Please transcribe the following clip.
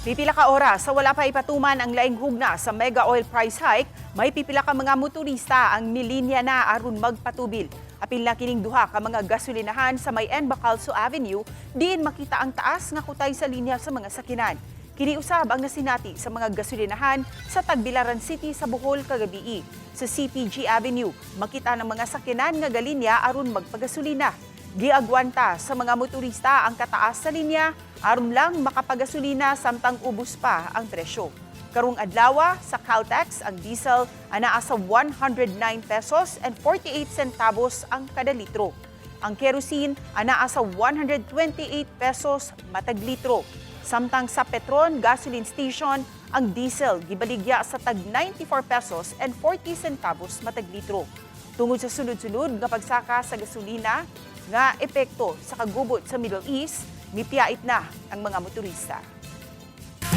Pipila ka oras sa wala pa ipatuman ang laing hugna sa mega oil price hike, may pipila ka mga motorista ang milinya na aron magpatubil. Apil na kining duha ka mga gasolinahan sa may N. Bacalso Avenue, diin makita ang taas nga kutay sa linya sa mga sakinan. Kini usab ang nasinati sa mga gasolinahan sa Tagbilaran City sa Bohol kagabii. Sa CPG Avenue, makita ng mga sakinan nga galinya aron magpagasolina. Giagwanta sa mga motorista ang kataas sa linya aron lang makapagasolina samtang ubos pa ang presyo. Karong adlaw sa Caltex, ang diesel anaa sa 109 pesos and 48 centavos ang kada litro. Ang kerosene anaa sa 128 pesos matag litro. Samtang sa Petron gasoline station, ang diesel gibaligya sa tag 94 pesos and 40 centavos matag litro. Tungod sa sunod-sunod nga pagsaka sa gasolina nga epekto sa kagubot sa Middle East, mipiyait na ang mga motorista.